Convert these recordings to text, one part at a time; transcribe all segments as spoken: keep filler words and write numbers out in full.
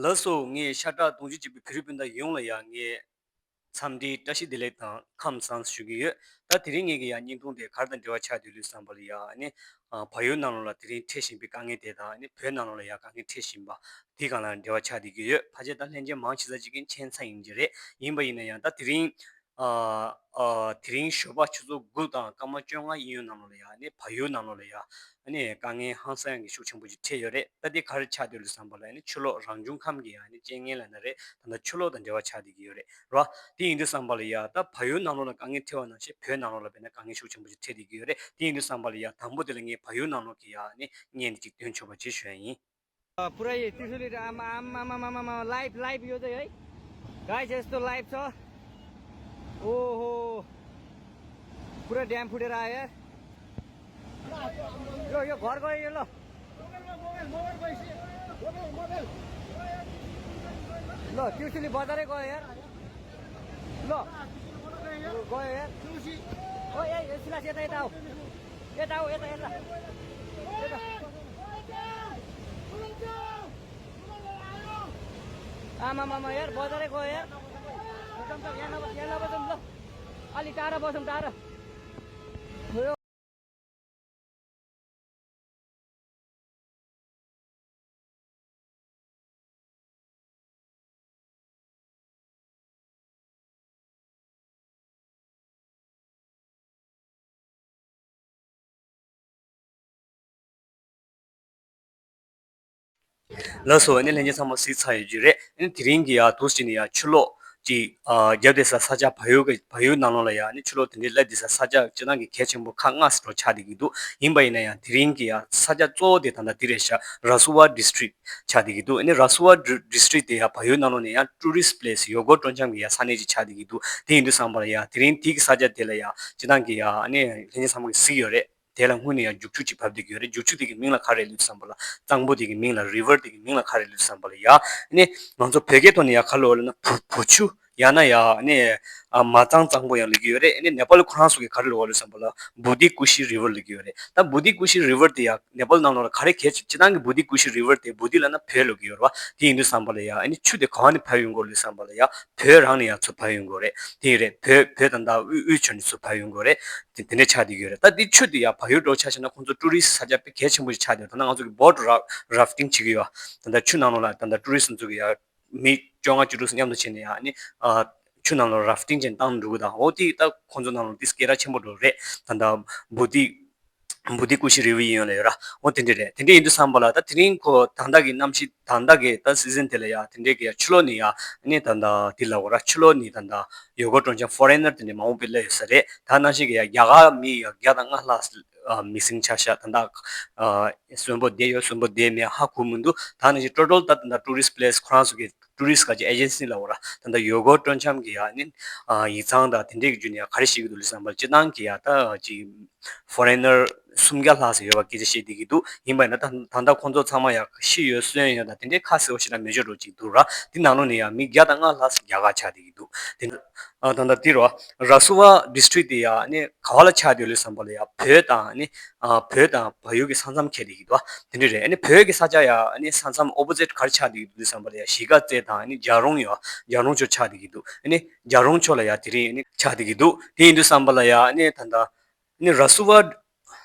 ལགས་སོ། ངས་ཤ་ཁྲག་གདུང་རྒྱུད་གཅིག་པའི་བོད་རིགས་སྤུན་ཟླ་ཡོངས་ལ་ཡང་ངས་འཚམས་འདྲིའི་བཀྲ་ཤིས་བདེ་ལེགས་དང་ཁམས་བཟང་ཞུ་གི་ཡོད། ད་དེ་རིང་ངེད་ཀྱི་ཡང་བརྙན་ཐུང་དེ་ག་རེ་དང་འབྲེལ་བ་ཆགས་བསྡད་ལོས་བསམ་པ་ལ་ཡང་ཨ་ནི་བལ་ཡུལ་ནང་ལོགས་ལ་དེ་རིང་འཕྲད་བཞིན་པའི་དཀའ་ངལ་དེ་དང་ཨ་ནི་བོད་ནང་ལོགས་ལ་ཡང་དཀའ་ངལ་འཕྲད་བཞིན་པ་དེ་གང་ལ་འབྲེལ་བ་ཆགས་བསྡད་ཀྱི་ཡོད། ཕལ་ཆེར་ད་ལྷན་རྒྱས་མང་ཆེ་ས་ཅིག་གིས་མཁྱེན་ཚར་ཡིན་གྱི་རེད། ཡིན་པ་ཡིན་ན་ཡང་ད་དེ་རིང་ཨ་ཨ་དེ་རིང་ཞོགས་པ་ཆུ་ཚོད་དགུ་དང་སྐར་མ་བཅོ་ལྔ་ཡིན་ཡོད་ནང་ལོགས་ལ་ཡང་ཨ་ནི་བལ་ཡུལ་ནང་ལོགས་ལ་ཡང་ཨ་ནི་དཀའ་ངལ་ཧང་སང་ཡང་གི་ཤུགས་ཆེན་པོ་ཅིག་འཕྲད་ཡོད་རེད། ད་དེ་ག་རེ་ཆགས་བསྡད་ལོས་བསམ་པ་ལ་ཨ་ནི་ཆུ་ལོག་རང་བྱུང་ཁམས་ཀྱི་ཡང་ཨ་ནི་རྐྱེན་ངན་ལབ་ན་རེད། ད་ལྟ་ཆུ་ལོག་དང་འབྲེལ་བ་ཆགས་བསྡད་ཀྱི་ཡོད་རེད། རོ། དེ་ཡིན་དུས་ཙམ་པ་ལ་ཡ་ད་བལ་ཡུལ་ནང་ལོགས་ལ་དཀའ་ངལ་འཕྲད་པ་ནང་བཞིན་བོད་ནང་ལོགས་ལ་བས་ན་དཀའ་ངལ་ཤུགས་ཆེན་པོ་ཞིག་འཕྲད་བསྡད་ཀྱི་ཡོད་རེད། དེ་ཡིན་དུས་ཙམ་པ་ལ་ཡ་དང་པོ་དེ་ལ་ངས་བལ་ཡུལ་ནང་ལོགས་ཀྱི་ཡ་ནི་བརྙན་དེ་ཅིག་སྟོན་ཆོག་པ་ཅིག་ཞུ་ཡ་ཡིན། पुरै त्रिशुली आमा आमा आमा आमा लाइभ लाइभ यो चाहिँ है गाइस यस्तो लाइभ छ। ओहो पुरा ड्याम फुटेर आयो यार। यो यो घर गयो यो ल। ल त्रिशुली बजारै गयो यार। ल गयो यार। ओ ए ए सिलास यता यता आऊ। यता आऊ यता यता। यता। आमामामा यार बजारै गयो यार। यहाँ नबस यहाँ नबस ल। अलि टाढा बसौँ टाढा। ལགས་སོ། ཨ་ནི་ལྷན་རྒྱས་ཚང་མ་གཟིགས་ཚར་ཡོད་ཀྱི་རེད། ཨ་ནི་དེ་རིང་གི་ཡ་དུས་ཚོད་ནི་ཡ་ཆུ་ལོག་ཅིག་ཨ་བརྒྱབ་བསྡད་ས་ས་ཆ་བལ་ཡུལ་གི་བལ་ཡུལ་ནང་ལོགས་ལ་ཡ་ཨ་ནི་ཆུ་ལོག་དེ་འདྲའི་སླེབས་བསྡད་ས་ས་ཆ་སྤྱིར་བཏང་གི་གལ་ཆེན་པོ་ཁག་ལྔ་ཟེར་འགྲོ་ཆགས་བསྡད་ཀྱི་འདུག་ཡིན་པ་ཡིན་ན་ཡང་དེ་རིང་གི་ཡ་ས་ཆ་གཙོ་བོ་དེ་ད་ལྟ་འདི་རེད་ཤག་ར་སུ་ཝ་ཌི་སི་ཊི་རིག་ཆགས་བསྡད་ཀྱི་འདུག་ཨ་ནི་ར་སུ་ཝ་ཌི་སི་ཊི་རིག་དེ་ཡ་བལ་ཡུལ་ནང་ལོགས་ནས་ཡ་ཊུ་རི་སི་ཊི་པི་ལེ་སི་ཡོལ་གོ་སྤྲོ་འཆམ་གྱི་ཡ་ས་གནས་ཅིག་ཆགས་བསྡད་ཀྱི་འདུག་དེ་ཡིན་དུས་ཙམ་པ་ལ་ཡ་དེ་རིང་དེ་གི་ས་ཆ་དེ་ལ་ཡ་སྤྱིར་བཏང་གི་ཡ་ཨ་ནི་ལྷན་རྒྱས་ཚང་མ་གིས་གཟིགས་ཡོད་རེད། དེ་ལ་སྔོན་ནས་ཡང་རྒྱུག་ཆུ་ཅིག་བབས་བསྡད་ཀྱི་ཡོད་རེད། རྒྱུག་ཆུ་དེ་གི་མིང་ལ་ག་རེ་ལབ་ཡོད་བསམ་པ་ལ་གཙང་པོ་དེ་གི་མིང་ལ་རི་ཝར་དེ་གི་མིང་ལ་ག་རེ་ལབ་ཡོད་བསམ་པ་ལ་ཡ་ཨ་ནི་ང་ཚོ་བོད་སྐད་ཐོག་ནས་ཡ་ག་རེ་ལབ་ཡོད་ལབ་ན་བུ་བུ་ཆུ་ཡང་ན་ཡ་ཨ་ནི་ཨ་མ་གཙང་གཙང་པོ་ཡང་ལབ་ཀྱི་ཡོད་རེད། ཨ་ནི་ནེ་པ་ལི་ཁོ་རང་ཚོ་གིས་ག་རེ་ལབ་ཡོད་ལབ་ཡོད་བསམ་པ་ལ་བུ་དི་ཀུ་ཤི་རི་ཝར་ལབ་ཀྱི་ཡོད་རེད། ད་བུ་དི་ཀུ་ཤི་རི་ཝར་དེ་ཡ་ནེ་པ་ལི་ནང་ལོགས་ལ་ག་རེ་གལ་ཆེ་སྤྱིར་བཏང་གི་བུ་དི་ཀུ་ཤི་རི་ཝར་དེ་བུ་དི་ལབ་ན་བོད་ལབ་ཀྱི་ཡོད་རེད་བ། དེ་ཡིན་དུས་བསམ་པ་ལ་ཡ་ཨ་ནི་ཆུ་དེ་ག་བ་ནས་བབས་ཡོང་གི་ཡོད་ལབ་ཡོད་བསམ་པ་ལ་ཡ་བོད་རང་ནས་ཡ་ཚུར་བབས་ཡོང་གི་ཡོད་རེད། དེ་རེད། བོད་བོད་ད་ལྟ་དབུས་དབུས་ཕྱོགས་ནས་ཚུར་བབས་ཡོང་གི་ཡོད་རེད། དེ་དེ་འདྲ་ཆགས་བསྡད་ཀྱི་ཡོད་རེད། ད་འདི་ཆུ་དེ་ཡ་བལ་ཡུལ་འགྲོ་ཆ་བཞག་ན་ཁོང་ཚོ་ཊུ་རི་སི་ཊི་ས་ཆ་དཔེ་གལ་ཆེན་པོ་ཞིག་ཆགས་བསྡད་ཡོད། ད་ལྟ་ང་ཚོ་གི་བོ་ཊི་ར་ར་ཕི་ཊིང་བྱེད་ཀྱི་ཡོད། ད་ལྟ་ཆུ་ནང་ལོགས་ལ་ད་ལྟ་ཊུ་རི་སི་ཊི་ཚོ་གི་ཡ་མི་བཅོ་ལྔ་བཅུ་དྲུག་ཙམ་མཉམ་དུ་བྱས་ནས་ཡ་ཨ་ནི་ཨ་ཆུ་ནང་ལོགས་ར་ཕི་ཊིང་བྱས་ནས་བཏང་འགྲོ་གི། ད་འོ་དེ་ད་ཁོང་ཚོ་ནང་ལོགས་དེ་སྐད་གྲགས་ཆེན་པོ་འགྲོ་རེད། ད་ལྟ་བུ་དི་བུ་དི་ཀུ་ཤི་རི་ཝར་ཡིན་ཡོད་ལབ་ཡོད་ར། འོ་དེ་འདྲ་རེད། དེ་འདྲ་ཡིན་དུས་ཙམ་པ་ལ་ད་དེ་རིང་ཁོ་ད་ལྟ་གི་གནམ་གཤིས་ད་ལྟ་གི་ད་སི་ཛན་དེ་ལ་ཡ་དེ་འདྲའི་གི་ཡ་ཆུ་ལོག་ནི་ཡ་ཨ་ནི་ད་ལྟ་དེ་ལབ་དགོས་ར། ཆུ་ལོག་ནི་ད་ལྟ་ཡོལ་གོ་སྤྲོ་འཆམ་ཕོ་རེན་ནར་དེ་འདྲ་མང་པོ་དཔེ་སླེབས་ཡོད་ས་རེད། ད་ནང་བཞིན་གི་ཡ་རྒྱ་གར་མི་ཡ་བརྒྱ་དང་ལྔ་ལྷག་ཨ་མི་སིང་ཆགས་ཤག་ད་ལྟ་ཨ་གསོན་པོ་བསྡད་ཡོད་གསོན་པོ་བསྡད་མེད་ཧ་གོ་མི་འདུག་ད་ནང་བཞིན་ཊོ་ཊལ་ད་ད་ལྟ་ཊུ་རི་སི་ཊི་པི་ལེ་སི་ཁོ་རང་ཚོ་གི་ཊུ་རི་སི་ཊི་ག་ཅིག་ཨེ་ཇེན་སི་ལབ་དགོས་ར། ད་ལྟ་ཡོལ་གོ་སྤྲོ་འཆམ་གི་ཡ་ཨ་ནི་ཨ་ཡིག་ཚང་དང་དེ་འདྲའི་གི་བརྒྱུད་ནས་ཡ་ག་རེ་བཤད་ཀྱི་འདུག་ལབ་ཙམ་པ་ལ་སྤྱིར་བཏང་གི་ཡ་ད་ཅིག་ཕོ་རེན་ནར་སུམ་བརྒྱ་ལྷག་ཙམ་ཡོད་པ་སྐད་ཆ་བཤད་བསྡད་ཀྱི་འདུག་ཡིན་པ་ཡིན་ན་ད་ད་ལྟ་ཁོང་ཚོ་ཚང་མ་ཡ་ཤི་ཡོད་གསོན་ཡོད་དང་དེ་འདྲའི་ཁ་གསལ་པོ་ཞེ་དྲག་མེད་ཆོག་འགྲོ་ཅིག་འདུག་ར། དེ་ནང་ལོགས་ནས་ཡ་མི་བརྒྱ་དང་ལྔ་ལྷག་ཙམ་རྒྱ་གར་ཆགས་བསྡད་ཀྱི་འདུག་དེ་ཨ་ད་ལྟ་དེ་རོ་ར་སུ་ཝ་ཌི་སི་ཊི་རིག་དེ་ཡ་ཨ་ནི་ག་བ་ལ་ཆགས་བསྡད་ཡོད་ལབ་ཙམ་པ་ལ་ཡ་བོད་དང་ཨ་ནི་ཨ་བོད་དང་བལ་ཡུལ་གྱི་ས་མཚམས་འཁེལ་བསྡད་ཀྱི་འདུག་དེ་འདྲ་རེད། ཨ་ནི་བོད་ཀྱི་ས་ཆ་ཡ་ཨ་ནི་ས་མཚམས་ཨོ་པོ་ཛིཊ་ག་རེ་ཆགས་བསྡད་ཀྱི་འདུག་ལབ་ཙམ་པ་ལ་ཡ་གཞིས་ཀ་རྩེ་དང་ཨ་ནི་རྒྱལ་རོང་ཡོད། རྒྱལ་རོང་ཕྱོགས་ཆགས་བསྡད་ཀྱི་འདུག་ཨ་ནི་རྒྱལ་རོང་ཕྱོགས་ལ་ཡ་དེ་རིང་ཨ་ནི་ཆགས་བསྡད་ཀྱི་འདུག་དེ་ཡིན་དུས་ཙམ་པ་ལ་ཡ་ཨ་ནི་ད་ལྟ་ནི་ར་སུ་ཝ་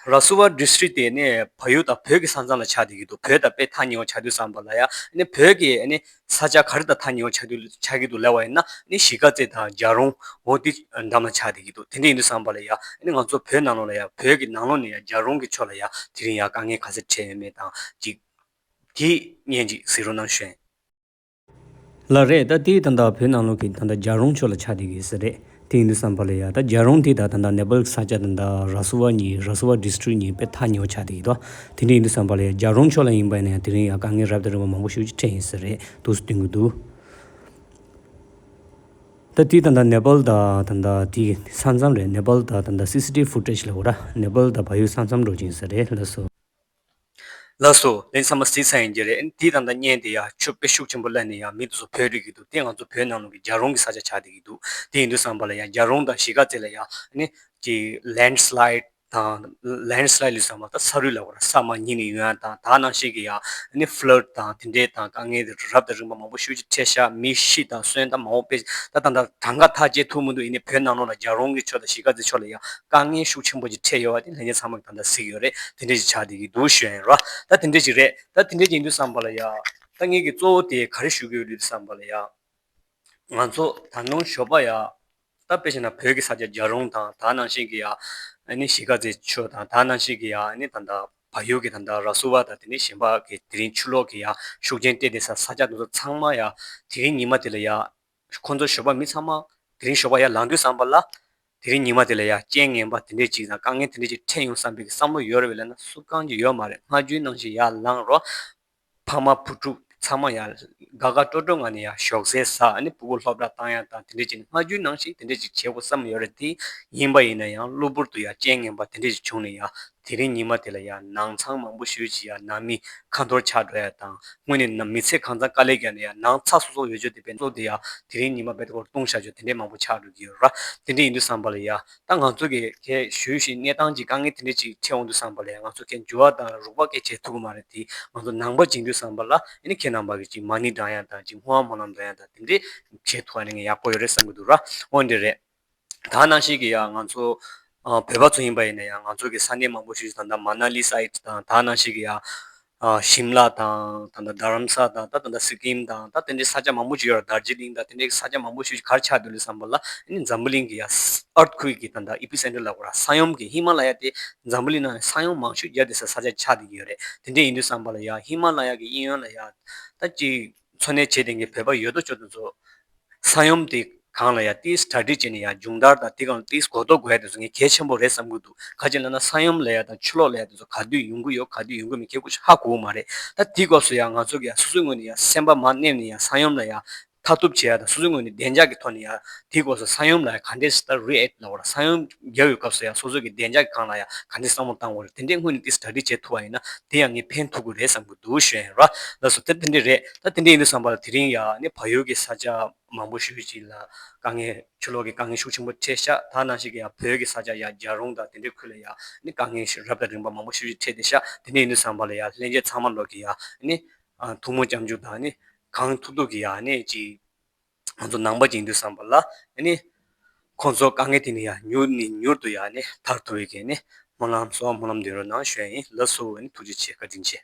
ར་སུ་ཝ་ཌི་སི་ཊི་རིག་དེ་ནི་བལ་ཡུལ་དང་བོད་ཀྱི་ས་མཚམས་ལ་ཆགས་བསྡད་ཀྱི་འདུག་བོད་དང་དཔེ་ཐག་ཉེ་བོ་ཆགས་དུས་ཙམ་པ་ལ་ཡ་ནི་བོད་ཀྱི་ཨ་ནི་ས་ཆ་ག་རེ་དང་ཐག་ཉེ་བོ་ཆགས་དུས་ཆགས་ཀྱི་འདུག་ལབ་པ་ཡིན་ན་ནི་གཞིས་ཀ་རྩེ་དང་རྒྱལ་རོང་འོ་དེ་འགྲམ་ལ་ཆགས་བསྡད་ཀྱི་འདུག་དེ་འདྲ་ཡིན་དུས་ཙམ་པ་ལ་ཡ་ནི་ང་ཚོ་བོད་ནང་ལོགས་ལ་ཡ་བོད་ཀྱི་ནང་ལོགས་ནས་ཡ་རྒྱལ་རོང་གི་ཕྱོགས་ལ་ཡ་དེ་རིང་ཡ་དཀའ་ངལ་ག་ཚོད་འཕྲད་ཡོད་མེད་དང་ཅིག་དེ་བརྙན་ཅིག་གཟིགས་རོགས་གནང་ཞུ། ལགས་རེད། ད་དེ་ད་ལྟ་བོད་ནང་ལོགས་ཀྱི་ད་ལྟ་རྒྱལ་རོང་ཕྱོགས་ལ་ཆགས་བསྡད་ཀྱི་ཡོད་ས་རེད། དེ་ཡིན་དུས་ཙམ་པ་ལ་ཡ་ད་རྒྱལ་རོང་དེ་དང་ད་ལྟ་ནེ་པཱལ་གྱི་ས་ཆ་ད་ལྟ་ར་སུ་ཝ་གཉིས་ར་སུ་ཝ་ཌི་སི་ཊི་རིག་གཉིས་དཔེ་ཐག་ཉེ་བོ་ཆགས་བསྡད་ཀྱི་འདུག་དེ་འདྲ་ཡིན་དུས་ཙམ་པ་ལ་ཡ་རྒྱལ་རོང་ཕྱོགས་ལ་ཡིན་པ་ཡིན་ན་ཡང་དེ་རིང་ཡ་དཀའ་ངལ་རབ་དང་རིམ་པ་མང་པོ་ཞེ་པོ་ཅིག་འཕྲད་ཡོད་ས་རེད། འདུག་སེ་སྟོན་གྱི་འདུག་ད་དེ་ད་ལྟ་ནེ་པཱལ་དང་ད་ལྟ་དེ་ས་མཚམས་རེད། ནེ་པཱལ་དང་ད་ལྟ་སི་སི་ཊི་བི་ཕུ་ཊེཇ་ལབ་དགོས་ར། ནེ་པཱལ་དང་བལ་ཡུལ་ས་མཚམས་འགྲོ་གི་ཡོད་ས་རེད། ལགས་སོ། ལགས་སོ། ལན་ཚང་མ་གཟིགས་ཚར་ཡིན་གྱི་རེད། དེ་ད་ལྟ་བརྙན་དེ་ཡ་ཆུ་དཔེ་ཤུགས་ཆེན་པོ་སླེབས་ནས་ཡ་མི་དེ་ཚོ་བྲོས་འགྲོ་གི་འདུག་དེ་ང་ཚོ་བོད་ནང་ལོགས་ཀྱི་རྒྱལ་རོང་གི་ས་ཆ་ཆགས་བསྡད་ཀྱི་འདུག་དེ་ཡིན་དུས་ཙམ་པ་ལ་ཡ་རྒྱལ་རོང་དང་གཞིས་ཀ་རྩེ་ལ་ཡ་ནི་ཀྱི་ལེན་སི་ལའིཌ་ དང་ལེན་སི་ལའེ་ཌི་ལུས་བསམ་པ་ད་ས་རུད་ལ་བར་ས་མ་ཉིད་ནས་ཡོང་ཡ་དང་ད་ནང་བཞིན་གྱི་ཡ་ནི་ཕ་ལ་ཌི་དང་དེ་འདྲའི་དང་དཀའ་ངལ་དེ་རབ་དང་རིམ་པ་མང་པོ་ཤུགས་ཀྱིས་འཕྲད་ཤག་མི་ཤི་དང་གསོན་དང་མང་པོ་དཔེ་ད་ད་ལྟ་གྲངས་ཀ་ཐག་བཅད་ཐུབ་མི་འདུག་ཡིན་ནའི་བོད་ནང་ལོགས་ལ་རྒྱལ་རོང་གི་ཕྱོགས་དང་གཞིས་ཀ་རྩེ་ཕྱོགས་ལ་ཡ་དཀའ་ངལ་ཤུགས་ཆེན་པོ་ཅིག་འཕྲད་ཡོད་པ་དེ་ལྷན་རྒྱས་ཚང་མ་གིས་ད་ལྟ་གཟིགས་ཡོད་རེད། དེ་འདྲ་ཞིག་ཆགས་བསྡད་ཀྱི་འདུག་ཞུ་ཡ་ཡིན་ར། ད་དེ་འདྲ་ཞིག་རེད། ད་དེ་འདྲ་ཞིག་ཡིན་དུས་བསམ་པ་ལ་ཡ་ད་ངེད་ཀྱི་གཙོ་བོ་དེ་ག་རེ་ཞུ་གི་ཡོད་ལུས་བསམ་པ་ལ་ཡ། ང་ཚོ་ད་དུང་ཞོགས་པ་ཡ། ད་དཔེ་བྱས་ན་བོད་ཀྱི་ས་ཆ་རྒྱལ་རོང་དང་ད་ནང་བཞིན་གྱི་ཡ། ཨ་ནི་གཞིས་ཀ་རྩེ་ཕྱོགས་དང་ད་ནང་བཞིན་གྱི་ཡ་ཨ་ནི་ད་ལྟ་བལ་ཡུལ་གྱི་ད་ལྟ་ར་སུ་བ་དང་དེ་ནས་གཞན་པ་གི་དེ་རིང་ཆུ་ལོག་གི་ཡ་ཤུགས་རྐྱེན་སྤྲད་བསྡད་ས་ས་ཆ་དེ་ཚོ་ཚང་མ་ཡ། དེ་རིང་ཉི་མ་དེ་ལ་ཡ། ཁོང་ཚོ་ཞོགས་པ་མི་ཚང་མ་དེ་རིང་ཞོགས་པ་ཡར་ལངས་དུས་ཙམ་པ་ལ། དེ་རིང་ཉི་མ་དེ་ལ་ཡ་རྐྱེན་ངན་པ་དེ་འདྲས་ཅིག་དང་དཀའ་ངལ་དེ་འདྲས་ཅིག་འཕྲད་ཡོང་བསམ་པའི་བསམ་བློ་ཡོད་རེད་པས་ལབ་ན་སུ་གང་ཅིག་ཡོད་མ་རེད། སྔ་རྒྱུན་ནང་བཞིན་ཡར་ལངས་རོགས། ཕ་མ་བུ་ཕྲུག་ཚང་མ་ཡ་དགའ་དགའ་སྤྲོ་སྤྲོ་ངང་ནས་ཡ་ཞོགས་ཟས་ཟ་ཨ་ནི་ཕྲུ་གུ་སློབ་གྲྭ་བཏང་ཡ་དང་དེ་འདྲས་ཅིག་སྔ་རྒྱུན་ནང་བཞིན་དེ་འདྲས་ཅིག་བྱེད་དགོས་བསམ་ཡོད་རེད། དེ་ཡིན་པ་ཡིན་ན་ཡང་གློ་བུར་དུ་ཡ་རྐྱེན་ངན་པ་དེ་འདྲས་ཅིག་བྱུང་ནས་ཡ། དེ་རིང་ཉི་མ་དེ་ལ་ཡ་ནང་ཚང་མང་པོ་ཞེ་ཅིག་ཡ་ནང་མི་ཁ་འཐོར་ཆགས་འགྲོ་ཡ་དང་དངོས་གནས་ན་མི་ཚེ་གང་ཚང་དཀའ་ལས་བརྒྱབ་ནས་ཡ་ནང་ཚ་སོ་སོ་ཡོད་ཆོག་དེ་པའི་གཙོ་དེ་ཡ་དེ་རིང་ཉི་མ་རྦད་དེ་སྐོར་སྟོང་བཞག་ཆོག་དེ་འདྲས་མང་པོ་ཆགས་འགྲོ་གི་ཡོད་ར། དེ་འདྲས་ཡིན་དུས་བསམ་པ་ལ་ཡ་ད་ང་ཚོ་གི་གལ་ཞུས་ཤིག་གནས་སྟངས་ཀྱི་དཀའ་ངལ་དེ་འདྲས་ཅིག་འཕྲད་འོང་དུས་བསམ་པ་ལ་ཡ་ང་ཚོ་གལ་འགྱུར་བ་དང་རོགས་པ་གལ་བྱེད་ཐུབ་ཀྱི་མ་རེད། དེ་ང་ཚོ་ནང་པ་ཅིག་ཡིན་དུས་བསམ་པ་ལ་ཨ་ནི་ཁྱེད་རྣམ་པ་གི་ཅིག་མ་ཎི་བགྲང་ཡ་དང་ཅིག་བསྔོ་བ་སྨོན་ལམ་འདོན་ཡ་དང་དེ་འདྲས་བྱེད་ཐུབ་པ་ནི་ངས་ཡག་པོ་ཡོད་རེད་བསམ་གི་འདུག་ར། འོན་ཏེ་རེད། ད་ནང་བཞིན་གྱི་ཡ་ང་ཚོ་ཨ་བོད་པ་ཚོ་ཡིན་པ་ཡིན་ན་ཡང་ང་ཚོ་གི་ས་གནས་མང་པོ་ཞིག་ད་ལྟ་མ་ན་ལི་སའིཌ་དང་ད་ནང་བཞིན་གྱི་ཡ་ཨ་ཤིམ་ལ་དང་ད་ལྟ་རྡ་རམ་ས་དང་ད་ད་ལྟ་སི་ཀིམ་དང་ད་དེ་འདྲའི་ས་ཆ་མང་པོ་ཞིག་ཡོད་ར། དར་ཇི་ལིང་དང་དེ་འདྲའི་ས་ཆ་མང་པོ་ཞིག་ག་རེ་ཆགས་འདུག་ལབ་བསམ་པ་ལ་ཨ་ནི་འཛམ་བུ་གླིང་གི་ཡ་ཨར་ཐི་ཁུ་ཨིག་གི་ད་ལྟ་ཨི་པི་སེན་ཊར་ལབ་དགོས་ར། ས་ཡོམ་གི་ཧི་མ་ལ་ཡ་དེ་འཛམ་བུ་གླིང་ནང་ནས་ས་ཡོམ་མང་ཤོས་རྒྱག་བསྡད་ས་ས་ཆ་ཆགས་བསྡད་ཀྱི་ཡོད་རེད། དེ་འདྲ་ཡིན་དུས་བསམ་པ་ལ་ཡ་ཧི་མ་ལ་ཡ་གི་གཡས་གཡོན་ལ་ཡ་ད་ཅིག་འཚོ་གནས་བྱེད་བསྡད་མཁན་བོད་པ་ཡོད་དོ་ཅོག་དེ་ཚོ། ས་ཡོམ་དེ་སྒང་ལ་ཡ་ཏིས་སི་ཊ་ཌི་བྱས་ནས་ཡ་སྦྱོང་བརྡར་དང་དེ་སྒང་ལ་ཏིས་གོ་རྟོགས་དགོས་ཡ་དེ་ཚོ་ངས་གལ་ཆེན་པོ་རེད་བསམ་གྱི་འདུག་ག་ཅི་ལབ་ན་ས་ཡོམ་ལབ་ཡ་དང་ཆུ་ལོག་ལབ་ཡ་དེ་ཚོ་ག་དུས་ཡོང་གི་ཡོད་ག་དུས་ཡོང་གི་མེད་ཁྱེད་ཀུ་ཧ་གོ་གི་མ་རེད། ད་དེའི་སྐབས་སུ་ཡ་ང་ཚོ་གི་ཡ་སོ་སོའི་ངོས་ནས་ཡ་སེམས་པ་མར་མནན་ནས་ཡ་ས་ཡོམ་ལ་ཡ་མཐའ་སྟོབས་བྱེད་ཡ་དང་སོ་སོའི་ངོས་ནས་བདེ་འཇགས་ཀྱི་ཐོག་ནས་ཡ་དེའི་སྐབས་སུ་ས་ཡོམ་ལ་ཡ་ག་འདྲས་སེ་ད་རི་ཨེག་ཊི་ལབ་དགོས་ར། ས་ཡོམ་རྒྱག་ཡོད་སྐབས་སུ་ཡ་སོ་སོ་གི་བདེ་འཇགས་ཀྱི་སྒང་ལ་ཡ་ག་འདྲས་བསམ་བློ་བཏང་དགོས་རེད། དེ་འདྲས་སྔོན་ནས་ཏིས་སི་ཊ་ཌི་བྱེད་ཐུབ་པ་ཡིན་ན་དེ་ཡང་ངས་ཕན་ཐོགས་ཀྱི་རེད་བསམ་གྱི་འདུག་ཞུ་ཡ་ཡིན་ར། ལགས་སོ། དེ་དེ་འདྲས་རེད། ད་དེ་འདྲས་ཡིན་དུས་བསམ་པ་ལ་དེ་རིང་ཡ་ནི་བལ་ཡུལ་གྱི་ས་ཆ་མང་པོ་ཞེ་ཅིག་ལ་དཀའ་ངལ་ཆུ་ལོག་གི་དཀའ་ངལ་ཤུགས་ཆེན་པོ་འཕྲད་ཤག་ད་ནང་བཞིན་གྱི་ཡ་བོད་ཀྱི་ས་ཆ་ཡ་རྒྱལ་རོང་དང་དེ་འདྲའི་ཁུལ་ལ་ཡ་ནི་དཀའ་ངལ་རབ་དང་རིམ་པ་མང་པོ་ཞེ་ཅིག་འཕྲད་བསྡད་ཤག་དེ་འདྲས་ཡིན་དུས་བསམ་པ་ལ་ཡ་ལྷན་རྒྱས་ཚང་མ་ལོག་གི་ཡ་ནི་ཐུགས་སྨོན་སྐྱབས་འཇུག་དང་ནི་གང་ཐུབ་ཐུབ་ཀྱི་ཡ་ནི་ཅིག་ང་ཚོ་ནང་པ་ཅིག་ཡིན་དུས་བསམ་པ་ལ་ནི་ཁོང་ཚོ་དཀའ་ངལ་དེ་ནི་ཡ་མྱུར་ནས་མྱུར་དུ་ཡ་ནི་ཐར་ཐུབ་པའི་གི་ནི་སྨོན་ལམ་གསོལ་བ་སྨོན་ལམ་འདོན་རོགས་གནང་ཞུ་ཡ་ཡིན། ལགས་སོ། ནི་ཐུགས་རྗེ་ཆེ། བཀའ་དྲིན་ཆེ།